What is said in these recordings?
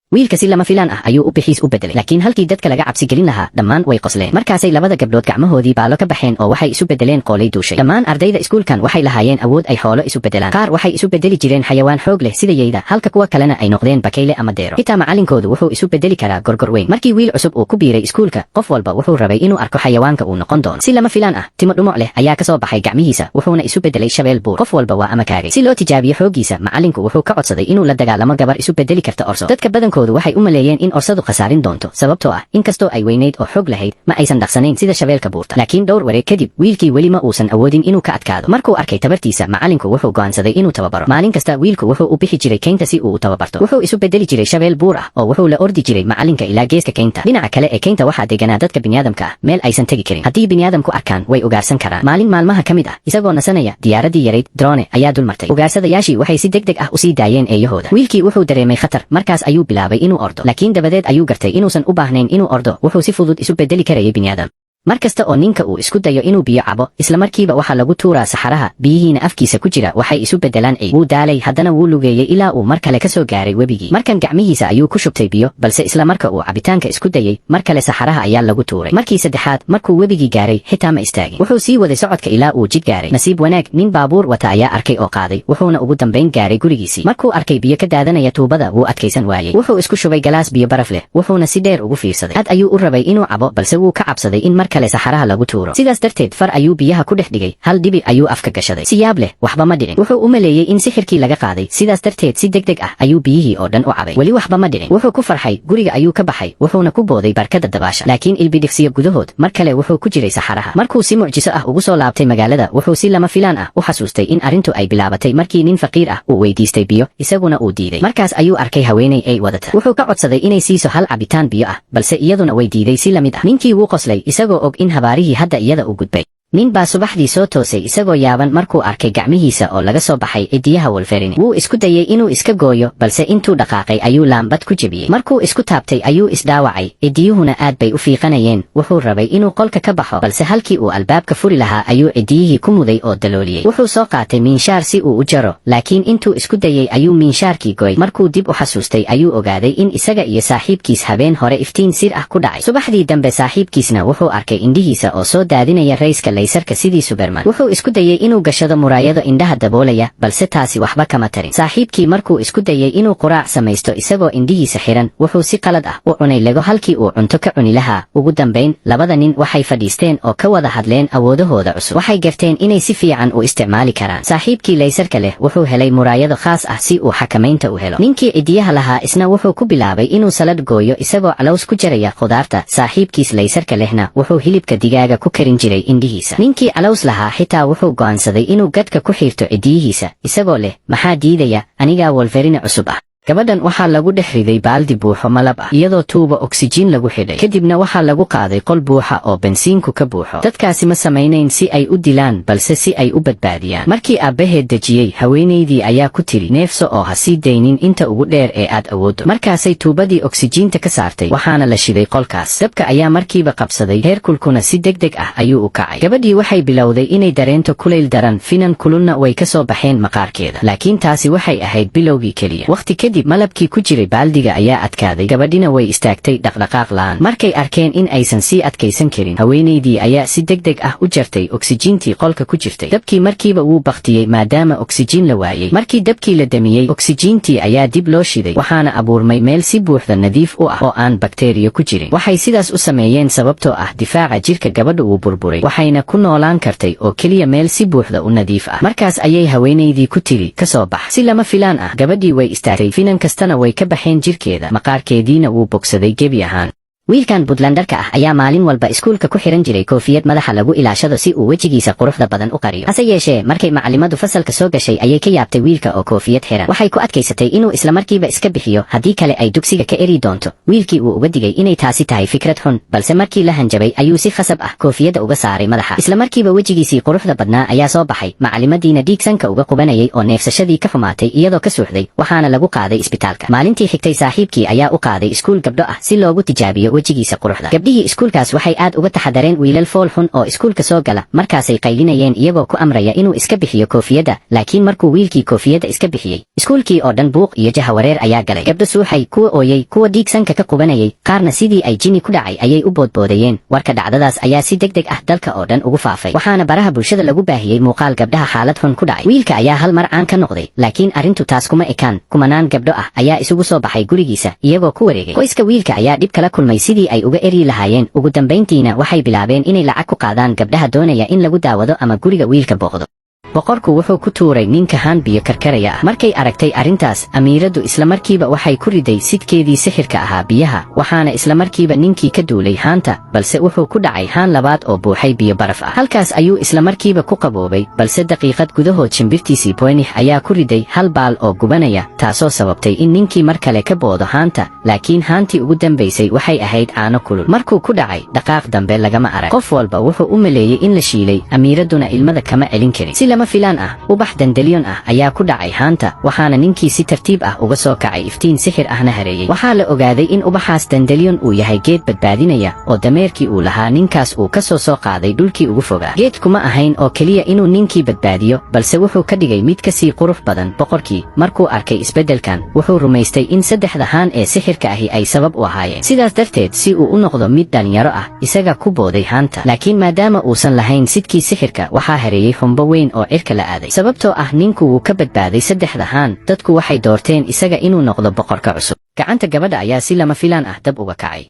Wiilka si lama filaan ah ayuu u bixiis u bedelay, laakiin halkii dadka laga cabsi gelin lahaa, dhammaan way qosleen. Markaasay labada gabdhood gacmahoodii baalo ka baxeen oo waxay isu bedeleen qoolay duushay. Dhammaan ardayda iskuulkan waxay lahaayeen awood ay xoolo isu bedelaan. Qaar waxay isu bedeli jireen xayawaan xoog leh sida yeyda, halka kuwa kalena ay noqdeen bakayle ama deero. Xitaa macalinkoodu wuxuu isu bedeli karaa gorgor weyn. Markii wiil cusub uu ku biiray iskuulka, qof walba wuxuu rabay inuu arko xayawaanka uu noqon doono. Si lama filaan ah, timo dhumuc leh ayaa kasoo baxay gacmihiisa, wuxuuna isu bedelay shabeel buur. Qof walba waa amakaagay. Si loo tijaabiyo xooggiisa, macalinku wuxuu ka codsaday inuu la dagaalamo gabar isu bedeli karta orso. Dadka badankoodu waxay u maleeyeen in orsadu khasaarin doonto, sababtoo ah inkastoo ay weynayd oo xoog lahayd, ma aysan dhaqsanayn sida shabeelka buurta. Laakiin dhowr wareeg kadib, wiilkii weli ma uusan awoodin inuu ka adkaado. Markuu arkay tabartiisa, macalinku wuxuu go'aansaday inuu tababaro. Maalin kasta wiilku wuxuu u bixi jiray keynta si uu u tababarto. Wuxuu isu bedeli jiray shabeel buur ah oo wuxuu la ordi jiray macalinka ilaa geeska keynta. Dhinaca kale ee keynta waxaa deganaa dadka biniaadamka ah, meel aysan tegi karin. Haddii biniaadamku arkaan, way ugaarsan karaan. Maalin maalmaha ka mid ah, isagoo nasanaya, diyaaradii yarayd drone ayaa dulmartay. Ugaarsadayaashii waxay si degdeg ah usii daayeen eeyahooda. Wiilkii wuxuu dareemay khatar, markaas ayuu bilaabay inuu ordo, laakiin dabadeed ayuu gartay inuusan u baahnayn inuu ordo. Wuxuu si fudud isu bedeli karayay biniaadam. Mar kasta oo ninka uu isku dayo inuu biyo cabo, isla markiiba waxaa lagu tuuraa saxaraha. Biyihiina afkiisa ku jira waxay isu bedelaan ciid. Wuu daalay, haddana wuu lugeeyey ilaa uu mar kale ka soo gaaray webigii. Markan gacmihiisa ayuu ku shubtay biyo, balse isla marka uu cabitaanka isku dayey, mar kale saxaraha ayaa lagu tuuray. Markii saddexaad markuu webigii gaaray, xitaa ma istaagin. Wuxuu sii waday socodka ilaa uu jid gaaray. Nasiib wanaag, nin baabuur wata ayaa arkay oo qaaday, wuxuuna ugu dambayn gaaray gurigiisii. Markuu arkay biyo ka daadanaya tuubada, wuu adkaysan waayey. Wuxuu isku shubay galaas biyo baraf leh, wuxuuna si dheer ugu fiirsaday. Aad ayuu u rabay inuu cabo, balse wuu ka cabsaday in mar kale saxaraha lagu tuuro. Sidaas darteed far ayuu biyaha ku dhex dhigay, hal dhibic ayuu afka gashaday. Si yaab leh, waxba ma dhicin. Wuxuu u maleeyey in sixirkii laga qaaday, sidaas darteed si degdeg ah ayuu biyihii oo dhan u cabay. Weli waxba ma dhicin. Wuxuu ku farxay, guriga ayuu ka baxay, wuxuuna ku booday barkada dabaasha, laakiin ilbidhiqsiyo gudahood mar kale wuxuu ku jiray saxaraha. Markuu si mucjiso ah ugu soo laabtay magaalada, wuxuu si lama filaan ah u xasuustay in arrintu ay bilaabatay markii nin faqiir ah uu weydiistay biyo, isaguna uu diiday. Markaas ayuu arkay haweeney ay wadata. Wuxuu ka codsaday inay siiso hal cabitaan biyo ah, balse iyaduna way diiday si lamid ah. Ninkii wuu qoslay, isagoo og in habaarihii hadda iyada u gudbay. Nin baa subaxdii soo toosay isagoo yaaban markuu arkay gacmihiisa oo laga soo baxay cidiyaha Wolverine. Wuu isku dayey inuu iska gooyo, balse intuu dhaqaaqay ayuu laambad ku jebiyey. Markuu isku taabtay ayuu isdhaawacay, cidiyuhuna aad bay u fiiqanayeen. Wuxuu rabay inuu qolka ka baxo, balse halkii uu albaabka furi lahaa ayuu cidiyihii ku muday oo dalooliyey. Wuxuu soo qaatay miinshaar si uu u jaro, laakiin intuu isku dayey ayuu miinshaarkii goy. Markuu dib u xasuustay ayuu ogaaday in isaga iyo saaxiibkiis habeen hore iftiin sir ah ku dhacay. Subaxdii dambe saaxiibkiisna wuxuu arkay indhihiisa oo soo daadinaya rayska laysarka sidii Superman. Wuxuu isku dayey inuu gashado muraayado indhaha daboolaya, balse taasi waxba kama tarin. Saaxiibkii markuu isku dayey inuu quraac samaysto isagoo indhihiisa xiran, wuxuu si qalad ah u cunay Lego halkii uu cunto ka cuni lahaa. Ugu dambayn, labada nin waxay fadhiisteen oo ka wada hadleen awoodahooda cusub. Waxay garteen inay si fiican u isticmaali karaan. Saaxiibkii laysarka leh wuxuu helay muraayado khaas ah si uu xakamaynta u helo. Ninkii cidiyaha lahaa isna wuxuu ku bilaabay inuu salad gooyo isagoo calows ku jaraya khudaarta. Saaxiibkiis laysarka lehna wuxuu hilibka digaaga ku karin jiray indhihiisa. Ninkii calows lahaa xitaa wuxuu go'aansaday inuu gadhka ku xiirto cidiyihiisa, isagoo leh, "Maxaa diidaya? Anigaa Wolverine cusub ah." Gabadhan waxaa lagu dhex riday baaldi buuxo malab ah, iyadoo tuuba oksijiin lagu xidhay. Kadibna waxaa lagu qaaday qol buuxa oo bensiinku ka buuxo. Dadkaasi ma samaynayn si ay u dilaan, balse si ay u badbaadiyaan. Markii aabbaheed dejiyey, haweenaydii ayaa ku tiri, "Neefso oo ha sii daynin inta ugu dheer ee aad awooddo." Markaasay tuubadii oksijiinta ka saartay, waxaana la shiday qolkaas. Dabka ayaa markiiba qabsaday, heerkulkuna si degdeg ah ayuu u kacay. Gabadhii waxay bilowday inay dareento kulayl daran, finan kululna way ka soo baxeen maqaarkeeda, laakiin taasi waxay ahayd bilowgii keliya. Waqti kadib malabkii ku jiray baaldiga ayaa adkaaday, gabadhina way istaagtay dhaqdhaqaaq la'aan. Markay arkeen in aysan sii adkaysan karin, haweenaydii ayaa si degdeg ah u jartay oksijiintii qolka ku jirtay. Dabkii markiiba wuu baktiyey, maadaama oksijiin la waayey. Markii dabkii la damiyey, oksijiintii ayaa dib loo shiday, waxaana abuurmay meel si buuxda nadiif u ah oo aan bakteriyo ku jirin. Waxay sidaas u sameeyeen sababtoo ah difaaca jirka gabadha wuu burburay, waxayna ku noolaan kartay oo keliya meel si buuxda u nadiif ah. Markaas ayay haweenaydii ku tiri, "Ka soo bax." Si lama filaan ah, gabadhii way istaagtay, finan kastana way ka baxeen jirkeeda, maqaarkeediina wuu bogsaday gebi ahaan. Wiilkan Puntlanderka ah ayaa maalin walba iskuulka ku xiran jiray koofiyad madaxa lagu ilaashado si uu wejigiisa quruxda badan u qariyo. Hase yeeshee, markay macalimadu fasalka soo gashay ayay ka yaabtay wiilka oo koofiyad xiran. Waxay ku adkaysatay inuu islamarkiiba iska bixiyo, haddii kale ay dugsiga ka eri doonto. Wiilkii wuu uga digay inay taasi tahay fikrad xun, balse markii la hanjabay ayuu si khasab ah koofiyadda uga saaray madaxa. Islamarkiiba wejigiisii quruxda badnaa ayaa soo baxay, macalimadiina dhiig sanka uga qubanayay oo neefsashadii ka xumaatay iyadoo ka suuxday, waxaana lagu qaaday isbitaalka. Maalintii xigtay saaxiibkii ayaa u qaaday iskuul gabdho ah si loogu tijaabiyo. wejigiisa quruxda. Gabdhihii iskuulkaas waxay aad uga taxadareen wiilal fool xun oo iskuulka soo gala. Markaasay qaylinayeen iyagoo ku amraya inuu iska bixiyo koofiyadda. Laakiin markuu wiilkii koofiyadda iska bixiyey, iskuulkii oo dhan buuq iyo jahawareer ayaa galay. Gabdho suuxay, kuwa ooyey, kuwa dhiig sanka ka qubanayay, qaarna sidii ay jini ku dhacay ayay u boodboodayeen. Warka dhacdadaas ayaa si deg deg ah dalka oo dhan ugu faafay, waxaana baraha bulshada lagu baahiyey muuqaal gabdhaha xaalad xun ku dhacay. Wiilka ayaa hal mar caan ka noqday, laakiin arrintu taas kuma ekaan. Kumanaan gabdho ah ayaa isugu soo baxay gurigiisa iyagoo ku wareegay. Qoyska wiilka ayaa dhib kala kulmay sidii ay uga eryi lahaayeen. Ugu dambayntiina waxay bilaabeen inay lacag ku qaadaan gabdhaha doonaya in lagu daawado ama guriga wiilka booqdo. Boqorku wuxuu ku tuuray ninka haan biyo karkaraya ah. Markay aragtay arrintaas amiiraddu, isla markiiba waxay ku riday sidkeedii sixirka ahaa biyaha, waxaana isla markiiba ninkii ka duulay haanta, balse wuxuu ku dhacay haan labaad oo buuxay biyo baraf ah. Halkaas ayuu isla markiiba ku qaboobay, balse daqiiqad gudahood shimbirtiisii Phoenix ayaa ku riday hal baal oo gubanaya, taasoo sababtay in ninkii mar kale ka boodo haanta. Laakiin haantii ugu dambaysay waxay ahayd caano kulul. Markuu ku dhacay, dhaqaaq dambe lagama arag. Qof walba wuxuu u maleeyey in la shiilay, amiiradduna ilmada kama celin karin. Si lama filaan ah, ubax dandelion ah ayaa ku dhacay haanta, waxaana ninkii si tartiib ah uga soo kacay, iftiin sixir ahna hareeyey. Waxaa la ogaaday in ubaxaas dandelion uu yahay geed badbaadinaya oo dameerkii uu lahaa ninkaas uu ka soo qaaday dhulkii ugu fogaa. Geedku ma ahayn oo keliya inuu ninkii badbaadiyo, balse wuxuu ka dhigay mid ka sii qurux badan. Boqorkii markuu arkay isbeddelkan, wuxuu rumaystay in saddexda haan ee sixirka ahi ay sabab u ahaayeen. Sidaas darteed, si uu u noqdo mid dhalinyaro ah, isaga ku booday haanta. Laakiin maadaama uusan lahayn sidkii sixirka, waxaa hareeyey xumbo weyn oo cirka la aaday. Sababtoo ah ninku wuu ka badbaaday saddexda haan, dadku waxay doorteen isaga inuu noqdo boqorka cusub. Gacanta gabadha ayaa si lama filaan ah dab uga kacay.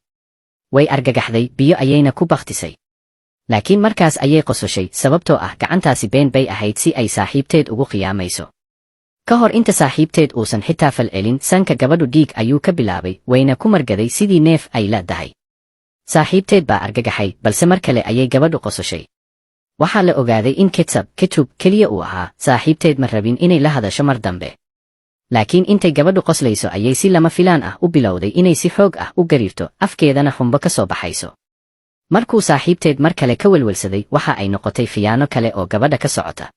Way argagaxday, biyo ayayna ku bakhtisay, laakiin markaas ayay qososhay, sababtoo ah gacantaasi been bay ahayd si ay saaxiibteed ugu khiyaamayso. Ka hor inta saaxiibteed uusan xitaa falcelin, sanka gabadhu dhiig ayuu ka bilaabay, wayna ku margaday sidii neef ay la dahay. Saaxiibteed baa argagaxay, balse mar kale ayay gabadhu qososhay. Waxaa la ogaaday in ketchup ketchup keliya uu ahaa. Saaxiibteed ma rabin inay la hadasho mar dambe. Laakiin intay gabadhu qoslayso ayay si lama filaan ah u bilowday inay si xoog ah u gariirto, afkeedana xumbo ka soo baxayso. Markuu saaxiibteed mar kale ka welwelsaday, waxa ay noqotay khiyaano kale oo gabadha ka socota.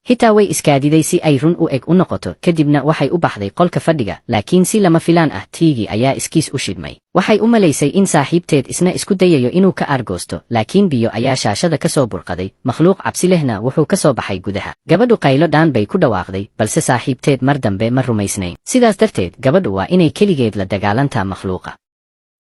Xitaa way iskaadiday si ay run u eg u noqoto, kadibna waxay u baxday qolka fadhiga. Laakiin si lama filaan ah, TV-gii ayaa iskiis u shidmay. Waxay u malaysay in saaxiibteed isna isku dayayo inuu ka aargoosto, laakiin biyo ayaa shaashada ka soo burqaday, makhluuq cabsi lehna wuxuu ka soo baxay gudaha. Gabadhu qaylo dhaan bay ku dhawaaqday, balse saaxiibteed mar dambe ma rumaysnayn. Sidaas darteed gabadhu waa inay keligeed la dagaalantaa makhluuqa.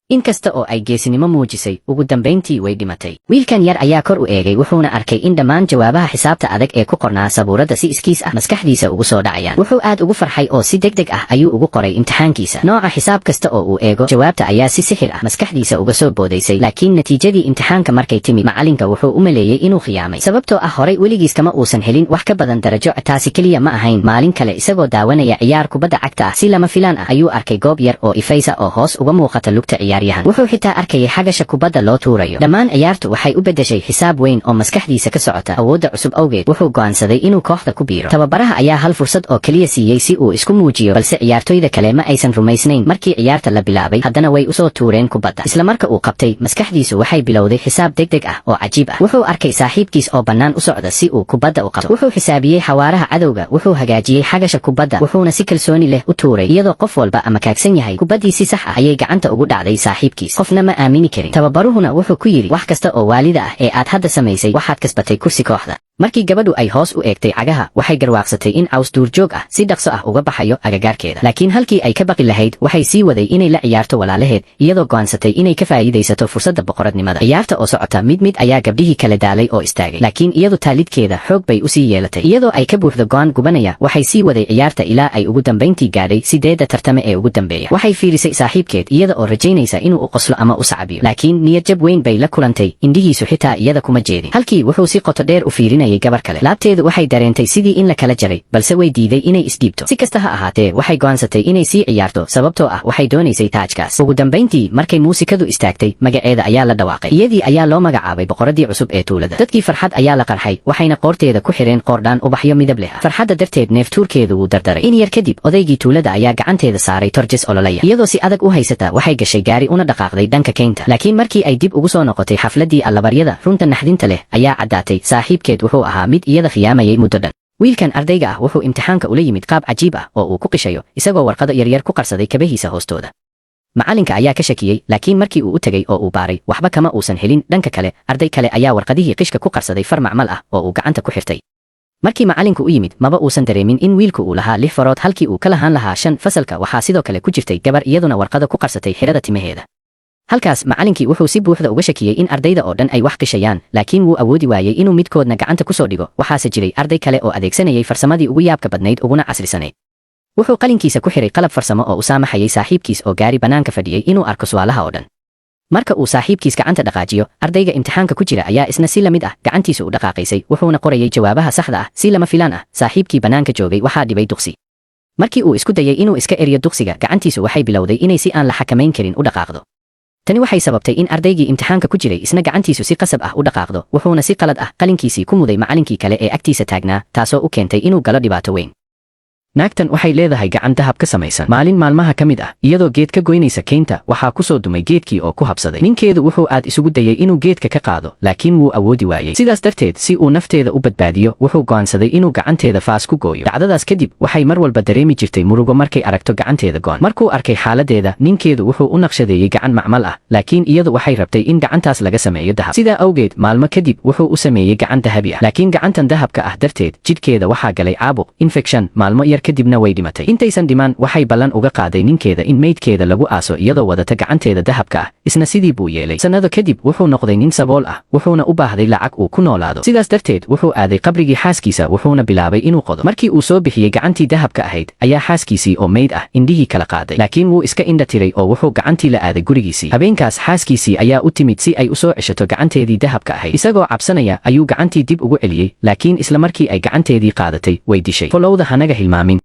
Inkasta oo ay geesinimo muujisay, ugu dambayntii way dhimatay. Wiilkan yar ayaa kor u eegay, wuxuuna arkay in dhammaan jawaabaha xisaabta adag ee ku qornaa sabuuradda si iskiis ah maskaxdiisa ugu soo dhacayaan. Wuxuu aad ugu farxay oo si degdeg ah ayuu ugu qoray imtixaankiisa. Nooca xisaab kasta oo uu eego, jawaabta ayaa si sixir ah maskaxdiisa uga soo boodaysay. Laakiin natiijadii imtixaanka markay timid, macalinka wuxuu u maleeyey inuu khiyaamay, sababtoo ah horay weligiis kama uusan helin wax ka badan darajo. Taasi keliya ma ahayn. Maalin kale, isagoo daawanaya ciyaar kubadda cagta ah, si lama filaan ah ayuu arkay goob yar oo ifaysa oo hoos uga muuqata lugta ciyaaryahan. Wuxuu xitaa arkayay xagasha kubadda loo tuurayo. Dhammaan ciyaartu waxay u beddeshay xisaab weyn oo maskaxdiisa ka socota. Awoodda cusub awgeed, wuxuu go'aansaday inuu kooxda ku biiro. Tababaraha ayaa hal fursad oo keliya siiyey si uu isku muujiyo, balse ciyaartoyda kale ma aysan rumaysnayn. Markii ciyaarta la bilaabay, haddana way usoo tuureen kubadda. Isla marka uu qabtay, maskaxdiisu waxay bilowday xisaab degdeg ah oo cajiib ah. Wuxuu arkay saaxiibkiis oo bannaan u socda si uu kubadda u qabto. Wuxuu xisaabiyey xawaaraha cadowga, wuxuu hagaajiyey xagasha kubadda, wuxuuna si kalsooni leh u tuuray iyadoo qof walba ama kaagsan yahay. Kubaddii si sax ah ayay gacanta ugu dhacday saaxiibkiis. Qofna ma aamini karin. Tababaruhuna wuxuu ku yidhi: "Wax kasta oo waalida ah ee aad hadda samaysay, waxaad kasbatay kursi kooxda." Markii gabadhu ay hoos u eegtay cagaha, waxay garwaaqsatay in caws duurjoog ah si dhaqso ah uga baxayo agagaarkeeda. Laakiin halkii ay ka baqi lahayd, waxay sii waday inay la ciyaarto walaalaheed, iyadoo go'aansatay inay ka faa'iidaysato fursadda boqoradnimada. Ciyaarta oo socota, mid mid ayaa gabdhihii kala daalay oo istaagay, laakiin iyadu taalidkeeda xoog bay usii yeelatay. Iyadoo ay ka buuxdo go'aan gubanaya, waxay sii waday ciyaarta ilaa ay ugu dambayntii gaadhay sideedda tartame ee ugu dambeeya. Waxay fiirisay saaxiibkeed iyada oo rajaynaysa inuu u qoslo ama u sacabiyo, laakiin niyad jab weyn bay la kulantay. Indhihiisu xitaa iyada kuma jeedin. Halkii wuxuu si qoto dheer u fiirinayay gabar kale. Laabteedu waxay dareentay sidii in la kala jaray, balse way diiday inay isdhiibto. Si kasta ha ahaatee, waxay go'aansatay inay sii ciyaarto, sababtoo ah waxay doonaysay taajkaas. Ugu dambayntii, markay muusikadu istaagtay, magaceeda ayaa la dhawaaqay. Iyadii ayaa loo magacaabay boqoradii cusub ee tuulada. Dadkii farxad ayaa la qarxay, waxayna qoorteeda ku xireen qoordhaan ubaxyo midab leh ah. Farxadda darteed neeftuurkeedu wuu dardaray. In yar kadib, odaygii tuulada ayaa gacanteeda saaray torches ololaya. Iyadoo si adag u haysata, waxay gashay gaari una dhaqaaqday dhanka keynta. Laakiin markii ay dib ugu soo noqotay xafladii allabaryada, runta naxdinta leh ayaa caddaatay. Saaxiibkeed wuxuu ahaa mid iyada khiyaamayay muddo dhan. Wiilkan ardayga ah wuxuu imtixaanka ula yimid qaab cajiib ah oo uu ku qishayo, isagoo warqado yaryar ku qarsaday kabahiisa hoostooda. Macalinka ayaa ka shakiyey, laakiin markii uu u tegey oo uu baaray, waxba kama uusan helin. Dhanka kale, arday kale ayaa warqadihii qishka ku qarsaday far macmal ah oo uu gacanta ku xirtay. Markii macalinku u yimid, maba uusan dareemin in wiilku uu lahaa lix farood halkii uu ka lahaan lahaa shan. Fasalka waxaa sidoo kale ku jirtay gabar iyaduna warqado ku qarsatay xirada timaheeda. Halkaas macalinkii wuxuu si buuxda uga shakiyey in ardayda oo dhan ay wax qishayaan, laakiin wuu awoodi waayey inuu midkoodna gacanta ku soo dhigo. Waxaase jiray arday kale oo adeegsanayay farsamadii ugu yaabka badnayd uguna casrisanayd. Wuxuu qalinkiisa ku xiray qalab farsamo oo u saamaxayay saaxiibkiis oo gaari bannaanka fadhiyey inuu arko su'aalaha oo dhan. Marka uu saaxiibkiis gacanta dhaqaajiyo, ardayga imtixaanka ku jira ayaa isna si la mid ah gacantiisu u dhaqaaqaysay, wuxuuna qorayay jawaabaha saxda ah. Si lama filaan ah, saaxiibkii bannaanka joogay waxaa dhibay duqsi. Markii uu isku dayay inuu iska eriyo duqsiga, gacantiisu waxay bilowday inay si aan la xakamayn karin u dhaqaaqdo. Tani waxay sababtay in ardaygii imtixaanka ku jiray isna gacantiisu si qasab ah u dhaqaaqdo, wuxuuna si qalad ah qalinkiisii ku muday macalinkii kale ee agtiisa taagnaa, taasoo u keentay inuu galo dhibaato weyn. Naagtan waxay leedahay gacan dahab ka samaysan. Maalin maalmaha ka mid ah, iyadoo geed ka goynaysa keynta, waxaa ku soo dumay geedkii oo ku habsaday. Ninkeedu wuxuu aad isugu dayay inuu geedka ka qaado, laakiin wuu awoodi waayey. Sidaas darteed, si uu nafteeda u badbaadiyo, wuxuu go'aansaday inuu gacanteeda faas ku gooyo. Dhacdadaas kadib, waxay mar walba dareemi jirtay murugo markay aragto gacanteeda go'an. Markuu arkay xaaladeeda, ninkeedu wuxuu u naqshadeeyey gacan macmal ah, laakiin iyadu waxay rabtay in gacantaas laga sameeyo dahab. Sidaa awgeed, maalmo kadib wuxuu u sameeyey gacan dahabi ah, laakiin gacantan dahabka ah darteed jidhkeeda waxaa galay caabuq, infection. Maalmo yar kadibna way dhimatay. Intaysan dhiman, waxay ballan uga qaaday ninkeeda in meydkeeda lagu aaso iyadoo wadata gacanteeda dahabka ah. Isna sidii buu yeelay. Sannado kadib wuxuu noqday nin sabool ah, wuxuuna u baahday lacag uu ku noolaado. Sidaas darteed wuxuu aaday qabrigii xaaskiisa, wuxuuna bilaabay inuu qodo. Markii uu soo bixiyey gacantii dahabka ahayd, ayaa xaaskiisii oo meyd ah indhihii kala qaaday, laakiin wuu iska indha tiray oo wuxuu gacantii la aaday gurigiisii. Habeenkaas xaaskiisii ayaa u timid si ay u soo ceshato gacanteedii dahabka ahayd. Isagoo cabsanaya ayuu gacantii dib ugu celiyey, laakiin isla markii ay gacanteedii qaadatay, way dishay. Follow-da hanaga hilmaamin.